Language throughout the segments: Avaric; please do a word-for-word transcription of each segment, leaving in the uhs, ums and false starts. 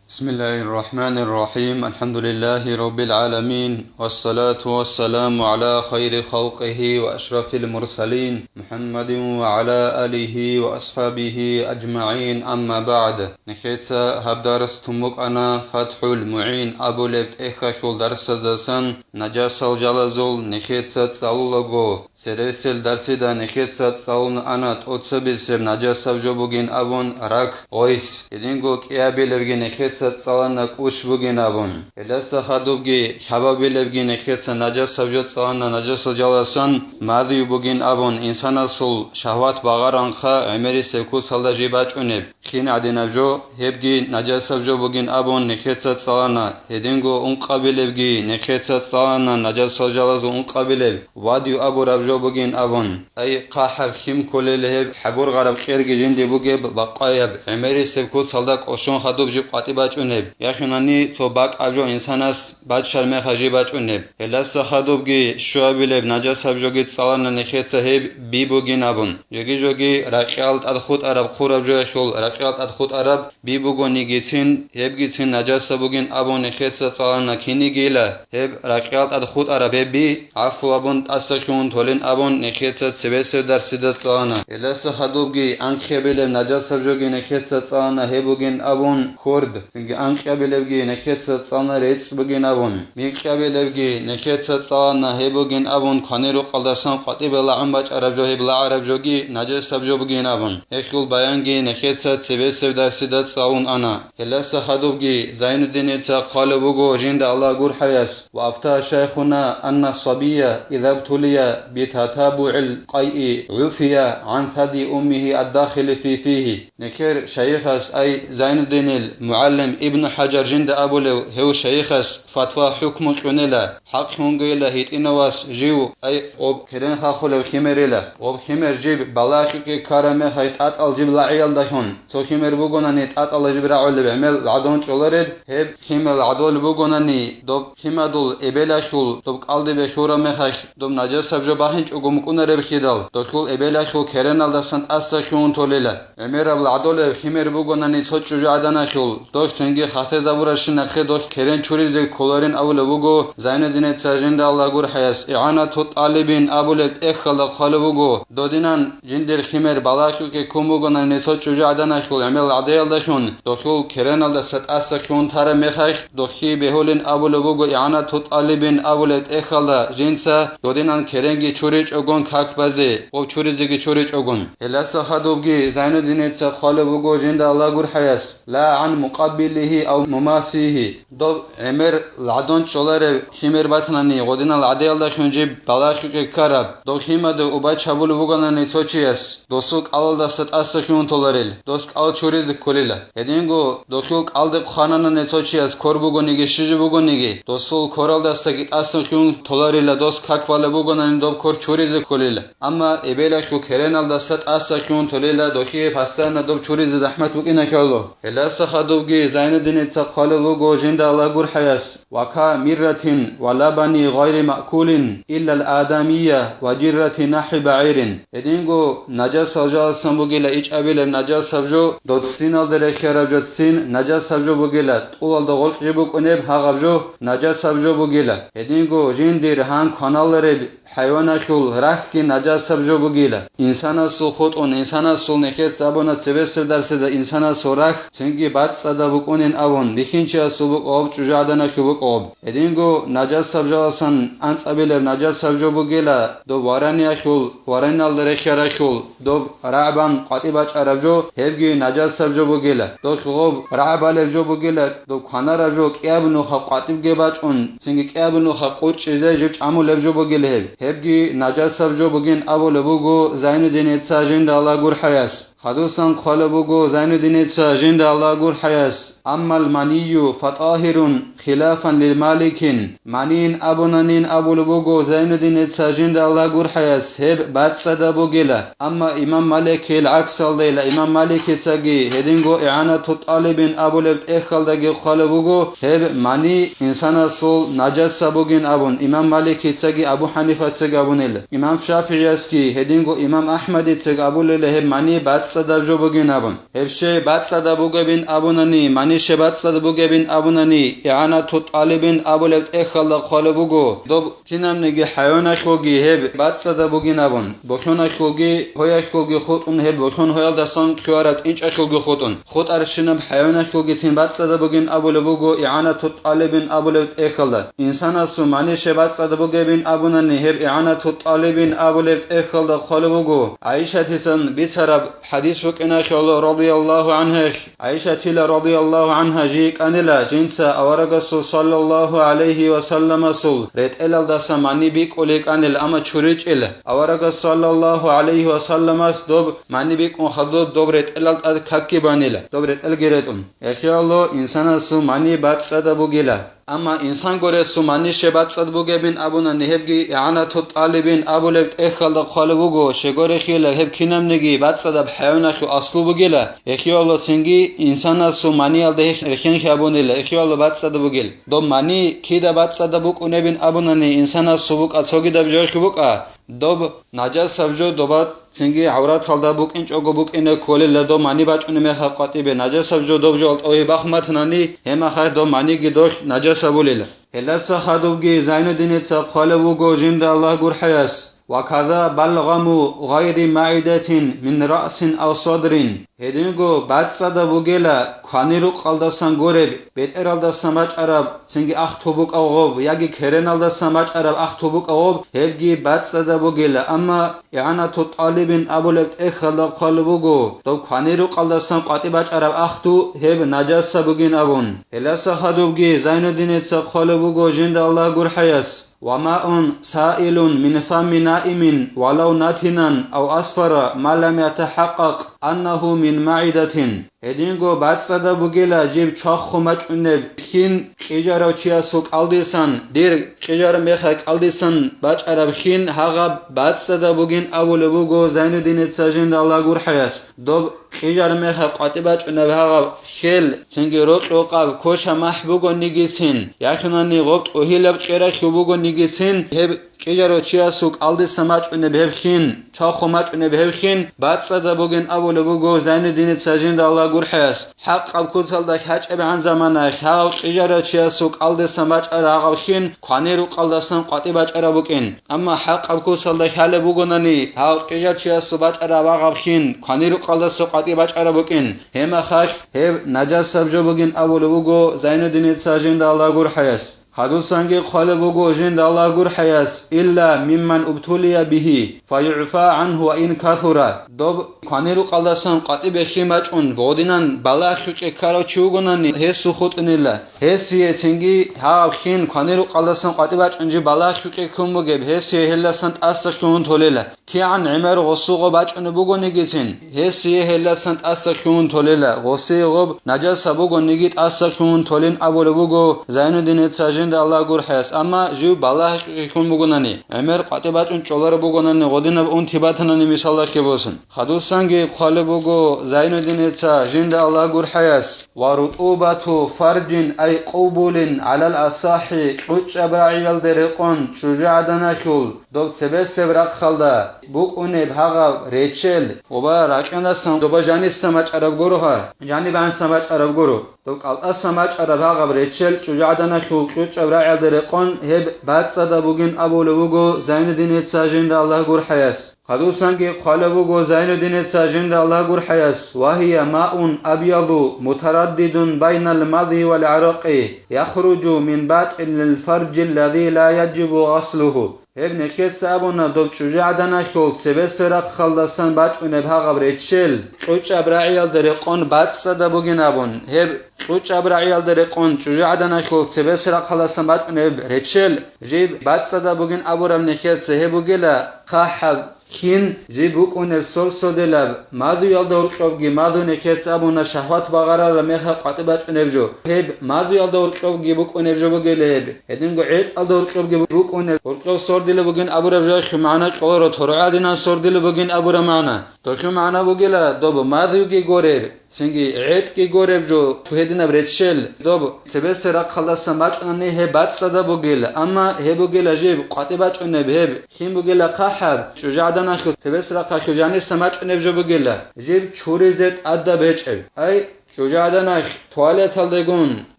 بسم الله الرحمن الرحيم. الحمد لله رب العالمين. والصلاة والسلام على خير خلقه وأشرف المرسلين محمد وعلى آله وأصحابه أجمعين. أما بعد. Нехеца гьаб дарс тун букӀана ФатхӀул МугӀин абулеб тӀехьалъул дарсаздасан. Нажасал жалазул нехеца цӀалулаго, цересел дарсида нехеца цӀалун ана тӀоцебесеб нажасаб жо бугин абун рак, гъойс, гьединго кӀиабилебги нехеца цӀалана кӀущ бугин абун. Гьелдаса хадубги лъабабилебги нехеца нажасаб жо цӀалана нажасал жаласан мадью бугин абун, инсанасул шагьват багъаранха гӀемерисеб куцалда жиб бачӀунеб. Хин гӀадинаб жо, гьебги нажасаб жо бугин абун нехеца цӀалана, гьединго ункъабилебги нехеца цӀалана нажасал жалазул ункъабилеб, вадю абураб жо бугин абун. Ай, хъахӀаб хим кколел гьеб хӀабургъараб кьерги жинди бугеб бакъаяб, гӀемерисеб куцалда кӀощун хадуб жиб къватӀи бачӀунеб, яхинани цо бакӀаб жо инсанас баччар меха жиб бачӀунеб. Гьелдаса хадубги щуабилеб нажасаб жоги цӀалана нехеца гьеб би бугин абун. Жоги-жоги ракьал тӀад хутӀараб хъураб жоялъул ракьал тӀад хутӀараб би бугонигицин, гьебгицин нажаса бугин абун нехеца цӀалана кинигила, гьеб ракьал тӀад хутӀараб гьеб би гӀафу абун тӀаса хьун толин абун нехеца цебесеб дарсида цӀалана. Гьелдаса хадубги анкьабилеб нажасаб жоги нехеца цӀалана гьеб бугин абун хьурд, цинги анкьабилебги нехеца цӀалана рецӀ бугин абун, микьабилебги нехеца цӀалана гьеб бугин абун кванирукъалдасан къватӀибе лагӀун бачӀараб жо гьеб лагӀараб жоги нажасаб жо бугин абун. Гьелъул баянги нехеца цебесеб дарсида цӀалун ана. Гьелдаса хадубги Зайнуддиница хъвалеб буго жинда Аллагь гурхӀаяс: وأفتى شيخنا أن الصبي إذا ابتلي بتتابع القيء عفي عن ثدي أمه الداخل في فيه. Нехер шайихас, ай Зайнуддинил мугӀалим Ибну ХӀажар жинда абулев, гьев шайихас фатва хӀукму кьунила, хӀакълъунгойила гьитӀинав вас жив, ай, об керен хахулев химерила, об химер жиб балагьикье ккараб мехалъ тӀатӀал жиб лагӀиялдалъун, цо химер бугонани тӀатӀала жиб рагӀулеб гӀемер лагӀдон чӀолареб, гьеб химер лагӀдолеб бугонани, доб химадул эбелалъул доб кӀалдибе лъураб мехалъ, доб нажасаб жо бахинчӀого мукӀунареб хидал, долъул эбелалъул кереналдасан тӀаса хьун толила. ГӀемераб лагӀдолеб химер бугонани цо чӀужугӀаданалъул, дохь цинги хатезабурабщинахъе дохь керен чуризе кколарин абулеб буго Зайнуддиница жинда Аллагь гурхӀаяс, ИгӀанату тӀалибин абулеб тӀехьалда хъвалеб буго, додинан жиндир химер балагьикье ккун бугонани цо чӀужугӀаданалъул гӀемер лагӀдеялдалъун, дохьул кереналдаса тӀаса хьун тараб мехалъ, дохьи бегьулин абулеб буго ИгӀанату тӀалибин абулеб тӀехьалда жинца додинан керенги чуричӀогон как базе, об чуризеги чуричӀогон. Гьелдаса хадубги Зайнуддиница хъвалеб буго жинда Аллагь гурхӀаяс, لا عن مقبله أو مماسيه. Доб гӀемер лагӀдон чӀоларев химер батанани гъодинал гӀадиялдалъун жиб балагьикье ккараб, доб химаде убач гьабулеб бугонани цо чияс, досул кӀалалдаса тӀаса хьун толарил, дос кӀал чуризе кколила. Гьединго дохьул кӀалдиб хъвананани цо чияс кор бугониги щиб жо бугониги, досул коралдасаги тӀаса хьун толарила, дос как балеб бугонани доб кор чуризе кколила. Амма эбелалъул кереналдаса тӀаса хьун толила, дохьие постоянно доб чуризе захӀмат букӀиналъул. Гьелдаса хадубги Зайнуддиница хъвалеб буго жинда Аллагь гурхӀаяс, وكمرة ولبن غير مأكول إلا الآدمية وجرة نحر بعير. Гьединго нажасал жаласан бугила ичӀабилеб нажасаб жо, доб цциналда рехиараб жо ццин нажасаб жо бугила, тӀулалда гъоркь жиб букӀунеб гьагъаб жо нажасаб жо бугила. Гьединго жиндир гьан кваналареб хӀайваналъул рахьги нажасаб жо бугила. Инсанасул хутӀун, инсанасул нехеца абуна цебесеб дарсида инсанасул рахь цинги бацӀцӀадаб букӀунин абун, бихьинчиясул букӀоб, чӀужугӀаданалъул букӀоб. Гьединго нажасаб жаласан анцӀабилеб нажасаб жо бугила, доб вараниялъул, вараниялда рехиаралъул, доб рагӀбан къватӀи бачӀараб жо, гьебги нажасаб жо бугила. Доб гъоб рагӀбалеб жо бугила, доб кванараб жо кӀиабилнухъа къватӀибги бачӀун, цинги кӀиабилнухъа къурчӀизе жиб чӀамулеб жо бугила гьеб. Гьебги нажасаб жо бугин абулеб буго Зайнуддиница жинда Аллагь гурхӀаяс. Хадусан хъвалеб буго Зайнуддиница жинда Аллагь гурхӀаяс, أما المني فطاهر خلافا لمالك. Манийин абунанин абулеб буго Зайнуддиница жинда Аллагь гурхӀаяс, гьеб бацӀцӀадаб бугила. Амма имам Маликил гӀаксалдайила, имам Маликицаги гьединго ИгӀанату тӀалибин абулеб тӀехьалдаги хъвалеб буго, гьеб мани инсанасул нажаса бугин абун, имам Маликицаги Абу ХӀанифацаги абунила. Имам ШафигӀиясги гьединго имам АхӀмадицаги абулела гьеб мани бацӀ бацӀцӀадаб жо бугин абун. Гьеб щай бацӀцӀадаб бугебин абунани, мани щай бацӀцӀадаб бугебин абунани, игӀанату тӀалибин абулеб тӀехьалда хъвалеб буго, доб кинабниги хӀайваналъулги гьеб бацӀцӀадаб бугин абун, болъоналъулги, гьоялъулги хутӀун, гьеб болъон гьоялдасан ккараб тӀинчӀалъулги хутӀун, хутӀарщинаб хӀайваналъулгицин бацӀцӀадаб бугин абулеб буго игӀанату тӀалибин абулеб тӀехьалда. Инсанасул мани щай бацӀцӀадаб бугебин абунани, гьеб игӀанату тӀалибин абулеб тӀехьалда хъвалеб буго. ГӀайшатисан бицараб хадис букӀиналъул, радияллагьу гӀангьа, ГӀайшатила радияллагьу гӀангьа жийикӀанила, жинца аварагасул саллаллагьу гӀалайгьи ва салламасул ретӀелалдаса мани бикӀуликӀанила, амма чуричӀила. Аварагас саллаллагьу гӀалайгьи ва салламас доб мани бикӀун хадуб доб ретӀелал тӀад какги банила, доб ретӀелги ретӀун. Эхияло инсанасул мани бацӀцӀадаб бугила. Амма инсан гуресул мани щай бацӀцӀад бугебин абунани, гьебги игӀанату тӀалибин абулеб тӀехьалда хъвалеб буго, щегорехила гьеб кинабниги бацӀцӀадаб хӀайваналъул аслу бугила, эхиялоцинги инсанасул маниялда гьеб рехьенхьи абунила, эхияло бацӀцӀадаб бугил. Доб мани кида бацӀцӀадаб букӀунебин абунани, инсанасул букӀа цогидаб жоялъул букӀа, доб нажасаб жо доба цинги гӀавраталда букӀинчӀого букӀине кколила, доб мани бачӀунеб мехалъ къватӀибе нажасаб жо доб жо алтӀове бахматнани, гьемахъе доб маниги долъ нажасабулила. Гьелдаса хадубги Зайнуддиница хъвалеб буго жинда Аллагь гурхӀаяс: «Ва каза балгъаму гъайри магӀидатин мин раъсин ав садрин». Гьединго бацӀцӀадаб бугела квани рукъалдасан гуреб, бетӀералдасан бачӀараб цинги ахту букӀа гъоб, яги кереналдасан бачӀараб ахту букӀа гъоб, гьебги бацӀцӀадаб бугела, амма игӀанату тӀалибин абулеб тӀехьалда хъвалеб буго, доб квани рукъалдасан къватӀи бачӀараб ахту гьеб нажаса бугин абун. Гьелдаса хадубги Зайнуддиница хъвалеб буго жинда Аллагь гурхӀаяс: «Ва маун саилун мин фами наимин валав натинан ав асфара ма лам ятахӀакъкъакъ аннагьу мин магӀидатин». Гьединго бацӀцӀадаб бугела жиб чвахун бачӀунеб хин кьижарав чиясул кӀалдисан, дир кьижараб мехалъ кӀалдисан бачӀараб хин гьагъаб бацӀцӀадаб бугин абулеб буго Зайнуддиница жинда Аллагь гурхӀаяс. Доб кьижараб мехалъ къватӀи бачӀунеб гьагъаб хел, цинги рокьукъаб кошаб махӀ бугонигицин, яхинани гъоб тӀугьилаб кьерахьул бугонигицин, гьеб кьижарав чиясул кӀалдисан бачӀунеб гьеб хин, чвахун бачӀунеб гьеб хин бацӀцӀадаб бугин абулеб буго Зайнуддиница жинда Аллагь гурхӀаяс. ХӀакъаб куцалда хьачӀебгӀан заманаялъ гьагъав кьижарав чиясул кӀалдисан бачӀараб гьагъаб хин квани рукъалдасан къватӀи бачӀараб букӀин. Амма хӀакъаб куцалда хьалеб бугонани, гьав кьижарчиясул бачӀараб гьагъаб хин квани рукъалдаса къватӀи бачӀараб букӀин, гьемахалъ гьеб нажасаб жо бугин абулеб буго Зайнуддиница жинда Аллагь гурхӀаяс. Хадусанги хъвалеб буго жинда Аллагь гурхӀаяс: «Илла мимман убтулия бигьи, фаюгӀфа гӀангьу ва ин касура». Доб квани рукъалдасан къватӀи бехин бачӀун, гъодинан балагьлъукье ккарав чи вугонани, гьесул хутӀунила. Гьесие цинги гьагъаб хин квани рукъалдасан къватӀи бачӀун жиб балагьлъукье ккун бугеб, гьесие гьелдасан тӀаса лъугьун толела. КигӀан гӀемер гъосул гъоб бачӀунеб бугонигицин, гьесие гьелдасан тӀаса лъугьун толела, гъосие гъоб нажаса бугониги тӀаса лъугьун толин абулеб буго Зайнуддиница жинда Аллагь гурхӀаяс, амма жив балагьлъукье ккун бугонани, гӀемер къватӀи бачӀун чӀолареб бугонани, гъодинаб унти батанани мисалалъе босун. Хадусанги хъвалеб буго Зайнуддиница жинда Аллагь гурхӀаяс: «Ва рутӀубату фаржин ай къубулин гӀалал асахӀи», кьучӀаб рагӀиялде рекъон чӀужугӀаданалъул доб цебесеб рахъалда букӀунеб гьагъаб речел, оба ракьанасан доба жанисан бачӀараб гуро гьа, жаниб гӀансан бачӀараб гуро, доб кӀалтӀасан бачӀараб гьагъаб речел чӀужугӀаданалъул кьучӀаб рагӀиялде рекъон гьеб бацӀцӀадаб бугин абулеб буго Зайнуддиница жинда Аллагь гурхӀаяс. Хадусанги хъвалеб буго Зайнуддиница жинда Аллагь гурхӀаяс: «Ва гьия маун абьяду мутараддидун байнал мазйи вал гӀаракъи, яхруджу мин батӀинил фаржи ллази ла яжибу гъаслугьу». Гьеб нехеца абуна доб чӀужугӀаданалъул цебесеб рахъалдасан бачӀунеб гьагъаб речел, кьучӀаб рагӀиялда рекъон бацӀцӀадаб бугин абун, гьеб кьучӀаб рагӀиялда рекъон чӀужугӀаданалъул цебесеб рахъалдасан бачӀунеб речел, жиб бацӀцӀадаб бугин абураб нехеца гьеб бугела, хъахӀаб хин жиб букӀунеб сорсоделаб, мазуялда гьоркьобги мазу нехеца абуна шагьват багъарараб мехалъ къватӀи бачӀунеб жо. Гьеб мазуялда гьоркьобги букӀунеб жо бугела гьеб. Гьединго гӀетӀалда гьоркьобги букӀунеб, гьоркьоб сордилеб бугин абураб жоялъул магӀна кьоларо, торгӀадинан сордилеб бугин абураб магӀна. Долъул магӀна бугела, доб мазуги гореб, Цинги гӀетӀги гореб жо, гьединаб реччел, доб цебесел рахъалдасан бачӀунани гьеб бацӀцӀадаб бугила, амма гьеб бугила жиб къватӀи бачӀунеб гьеб, хин бугила хъахӀаб, чӀужугӀаданалъул цебесел рахъалъул жанисан бачӀунеб жо бугила, жиб чуризе тӀадаб гьечӀеб. Ай, чӀужугӀаданалъ туалеталдегун,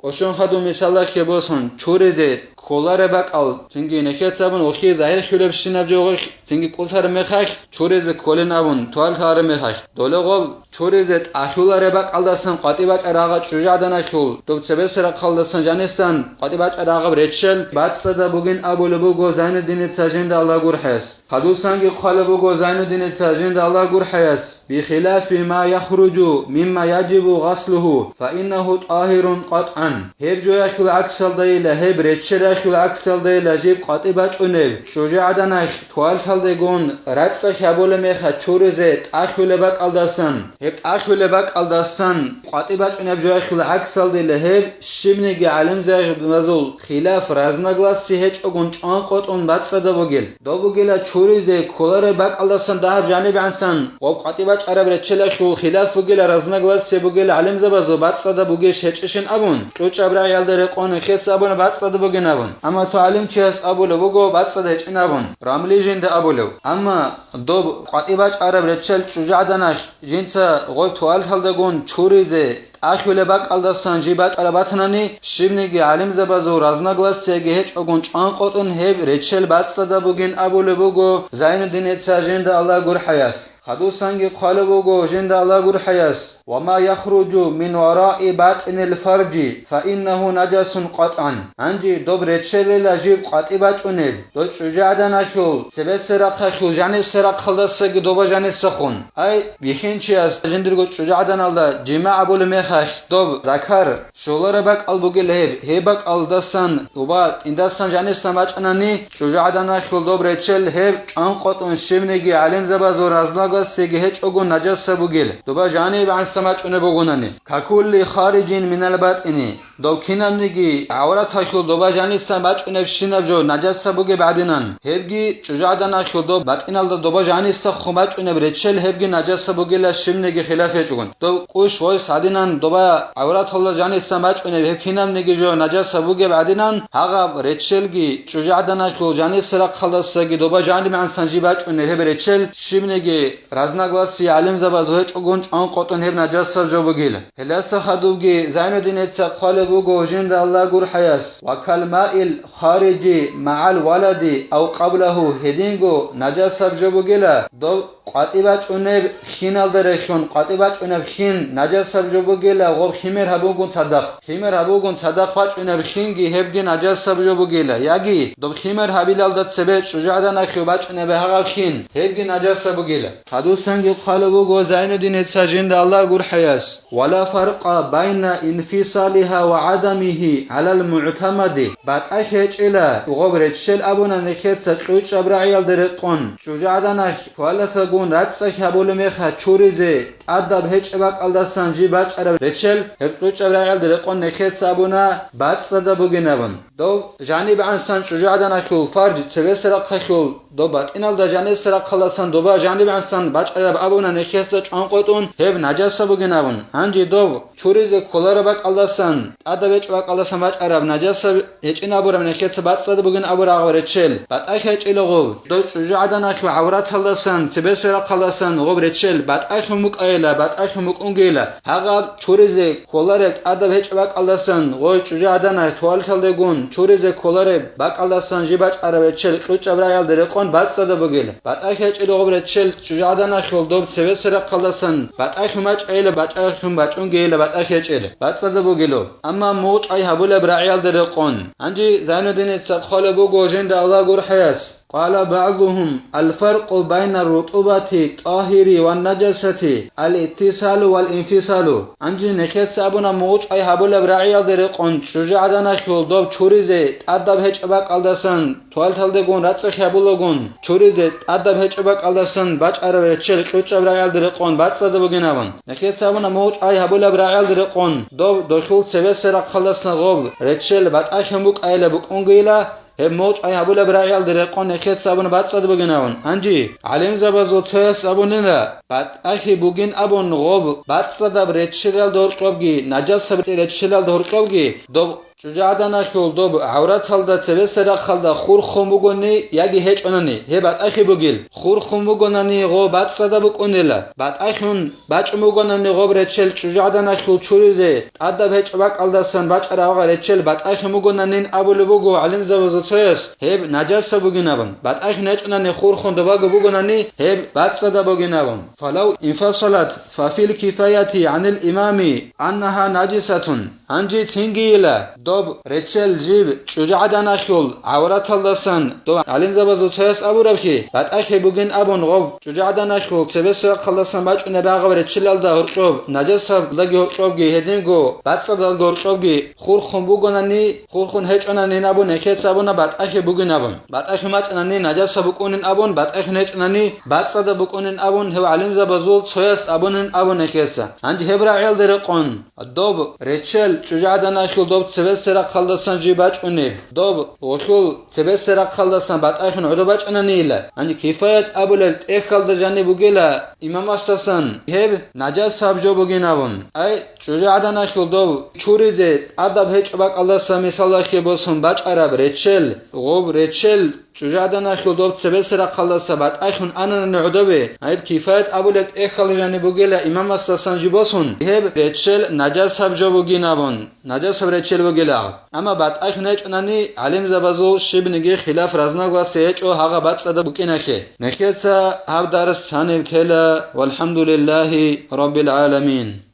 кӀошон хадуб мисалалъе босун, чуризе кколареб бакӀал, цинги нехеца абун, вохие загьирлъулебщинаб жо гъолъ, цинги кӀусараб мехалъ, чуризе кколин абун, туалет лъараб мехалъ, доле гъоб чуризе тӀахьулареб бакӀалдасан къватӀи бачӀараб гьагъа чӀужугӀаданалъул, доб цебесел рахъалдасан жанисан къватӀи бачӀараб гьагъаб реччел бацӀцӀадаб бугин абулеб буго Зайнуддиница, жинда Аллагь гурхӀаяс. Хадусанги хъвалеб буго Зайнуддиница, жинда Аллагь гурхӀаяс: «Бихилафи ма яхруджу мимма яджибу гъаслугьу, фа иннагьу тӀагьирун къатӀгӀан». Гьеб жоялъул гӀаксалдайила, гьеб реччелалъул гӀаксалдайила жиб къватӀи бачӀунеб, чӀужугӀаданалъ туалеталдегун рацӀцӀалъи гьабулеб мехалъ чуризе тӀахьулеб бакӀалдасан, гьеб тӀахьулеб бакӀалдасан къватӀи бачӀунеб жоялъул гӀаксалдайила гьеб, щибниги гӀалимзабазул хилаф, разногласие гьечӀогун чӀванкъотӀун бацӀцӀадаб бугел. Доб бугила чуризе кколареб бакӀалдасан дагьаб жаниб гӀансан, гъоб къватӀи бачӀараб реччелалъул хилаф бугила, разногласие бугила гӀалимзабазул, бацӀцӀадаб бугищ гьечӀищин абун, кьучӀаб рагӀиялда рекъон нехеца абуна бацӀцӀадаб бугин абун. Амма цо гӀалимчияс абулеб буго бацӀцӀадаб гьечӀин абун, Рамли жинда абулев. Амма доб къватӀи бачӀараб реччел чӀужугӀаданалъ жинца гъой туалеталдагун чуризе тӀахьулеб бакӀалдасан жиб бачӀараб батанани, щибниги гӀалимзабазул разногласиеги гьечӀогун чӀванкъотӀун гьеб реччел бацӀцӀадаб бугин абулеб буго Зайнуддиница, жинда Аллагь гурхӀаяс. Хадусанги хъвалеб буго жинда Аллагь гурхӀаяс: «Ва ма яхруджу мин вараи батӀинил фарджи, фа иннагьу наджасун къатӀгӀан». Гьанже доб реччелила жиб къватӀи бачӀунеб, дой чӀужугӀаданалъул цебесел рахъалъул жанисе рахъалдасаги доба жанисахун. Ай, бихьинчияс жиндирго чӀужугӀаданалда жимагӀ гьабулеб мехалъ доб закар щолареб бакӀал бугел гьеб, гьеб бакӀалдасан доба тӀиндасан жанисан бачӀанани, чӀужугӀаданалъул доб реччел гьеб чӀванкъотӀун щибниги гӀалимзабазул разногласиеги гьечӀогун наджасаб бугел, доба жаниб гӀансан бачӀунеб бугонани. Какулли хариджин минал батӀини. Доб кинабниги гӀавраталъул доба жанисан бачӀунебщинаб жо наджасаб бугеб гӀадинан, гьебги чӀужугӀаданалъул доб батӀиналда доба жанисахун бачӀунеб реччел гьебги наджасаб бугила, щибниги хилаф гьечӀогун. Доб кӀущ гъойс гӀадинан доба гӀавраталда жанисан бачӀунеб гьеб кинабниги жо наджасаб бугеб гӀадинан, гьагъаб реччелги чӀужугӀаданалъул жанисе рахъалдасаги доба жаниб гӀансан жиб бачӀунеб гьеб реччел щибниги разногласие гӀалимзабаз гьечӀогун чӀванкъотӀун гьеб наджасаб жо бугила. Гьелдаса хадубги Зайнуддиница хъвалеб буго жинда Аллагь гурхӀаяс: «Ва калмаил хариджи магӀал валади ав къаблагьу», гьединго наджасаб жо бугила, доб къватӀи бачӀунеб хиналда рехьун, къватӀи бачӀунеб хин наджасаб жо бугила, гъоб химер гьабугун цадахъ. Химер гьабугун цадахъ бачӀунеб хинги гьебги наджасаб жо бугила, яги доб химер гьабилалда цебе чӀужугӀаданалъул бачӀунеб гьагъаб хин, гьебги наджасаб бугила. Хадусанги хъвалеб буго Зайнуддиница жинда Аллагь гурхӀаяс: «Ва ла фаркъа байна инфисалиха ва гӀадамихи гӀалал мугӀтамади». БатӀа гьечӀила, гъоб реччел абуна нехеца кьучӀаб рагӀиялда рекъон, чӀужугӀаданалъ туалеталгун рацӀцӀалъи гьабулеб мехалъ чуризе тӀадаб гьечӀеб бакӀалдасан жиб бачӀараб реччел, гьеб кьучӀаб рагӀиялда рекъон нехеца абуна бацӀцӀадаб бугин абун. Доб жаниб гӀансан чӀужугӀаданалъул фарж цебесел рахъалъул, доб батӀиналда жанисел рахъалдасан доба жаниб гӀансан бачӀараб абуна нехеца чӀванкъотӀун гьеб наджасаб бугин абун. Гьанже доб чуризе кколареб бакӀалдасан, тӀадаб гьечӀеб бакӀалдасан бачӀараб наджасаб гьечӀин абураб нехеца бацӀцӀадаб бугин абураб гъаб реччел батӀа гьечӀила гъоб. Дой чӀужугӀаданалъул гӀавраталдасан, цебесел рахъалдасан гъоб реччел батӀалъун букӀайила, батӀалъун букӀунгейила. Гьагъаб чуризе кколареб тӀадаб гьечӀеб бакӀалдасан, гъой чӀужугӀаданалъ туалеталдегун чуризе кколареб бакӀалдасан жиб бачӀараб реччел кьучӀаб рагӀиялда рекъон бацӀцӀадаб бугила. БатӀа гьечӀила гъоб реччел чӀужугӀаданалъул доб цебесел рахъалдасан, батӀалъун бачӀайила, батӀалъун бачӀунгейила, батӀа гьечӀила, бацӀцӀадаб бугила. Амма мугъчӀвай гьабулеб рагӀиялда рекъон. Гьанже Зайнуддиница хъвалеб буго жинда Аллагь гурхӀаяс. Къала багӀдугьум: «Алфаркъу байна рутӀубати тӀагьири ва наджасати ал-иттисалу вал-инфисалу». Гьанже нехеца абуна мугъчӀвай гьабулеб рагӀиялда рекъон чӀужугӀаданалъул доб чуризе тӀадаб гьечӀеб бакӀалдасан, туалеталдегун рацӀцӀалъи гьабулагун, чуризе тӀадаб гьечӀеб бакӀалдасан бачӀараб реччел кьучӀаб рагӀиялда рекъон бацӀцӀадаб бугин абун. Нехеца абуна мугъчӀвай гьабулеб рагӀиялда рекъон, доб дохьул цебесел рахъалдасан гъоб реччел батӀалъун букӀайила, букӀунгейила, Гьеб мугъчӀвай гьабулеб рагӀиялда рекъон нехеца абуна бацӀцӀад бугин абун. Гьанже гӀалимзабазул цояс абунила, батӀахьи бугин абун гъоб бацӀцӀадаб реччелалда гьоркьобги, нажасаб реччелалда гьоркьобги, доб чӀужугӀаданалъул доб гӀавраталда цебесеб рахъалда хурхун бугони яги гьечӀонани, гьеб батӀахьи бугил. Хурхун бугонани гъо бацӀцӀадаб букӀунила. БатӀахьун бачӀун бугонани гъоб реччел чӀужугӀаданалъул чуризе тӀадаб гьечӀеб бакӀалдасан бачӀараб гъо реччел батӀахьун бугонанин абулеб буго гӀалимзабазул цояс, гьеб нажасаб бугин абун. БатӀахьун гьечӀонани хурхун добаго бугонани, гьеб бацӀцӀадаб бугин абун. Фалав инфасалат, фафил кифаяти гӀанил имами аннаха нажисатун. Гьанже цинги йила, доб реччел жиб чӀужугӀаданалъул гӀавраталдасан доб гӀалимзабазул цояс абурабхьи, батӀахьи бугин абун гъоб чӀужугӀаданалъул цебесеб рахъалдасан бачӀунеб гъоб реччелалда гьоркьоб, нажасабалдаги гьоркьобги гьединго бацӀцӀадалги гьоркьобги хурхун бугонани, хурхун гьечӀонанин абун нехеца абуна батӀахьи бугин абун. БатӀахьи бачӀунани нажасаб букӀунин абун, батӀахьи гьечӀонани бацӀцӀадаб букӀунин абун гьев гӀалимзабазул цояс абунин абун нехеца. Гьанже гьеб рагӀиялда рекъон доб реччел чӀужугӀаданалъул доб цебесеб рахъалдасан жиб бачӀунеб, доб гъолъул цебесеб рахъалдасан батӀахьун гӀодоб бачӀунанила, гьанже кифаят абулел тӀехьалда жаниб бугила имамасдасан гьеб нажасаб жо бугин абун. Ай, чӀужугӀаданалъул доб чуризе тӀадаб гьечӀеб бакӀалдаса мисалалъе босун бачӀараб реччел, гъоб реччел чӀужугӀаданалъул доб цебесеб рахъалдаса батӀахьун ананани гӀодобе, гьеб кифаят абулеб тӀехьалда жаниб бугила имамасдасан жиб босун, гьеб реччел нажасаб жо бугин абун, нажасаб реччел бугила. Амма батӀахьун гьечӀонани гӀалимзабазул щибниги хилаф, разногласие гьечӀо гьагъа бацӀцӀадаб букӀиналъе. Нехеца гьаб дарс гьаниб тела, валхӀамдулиллагьи раббил гӀаламин.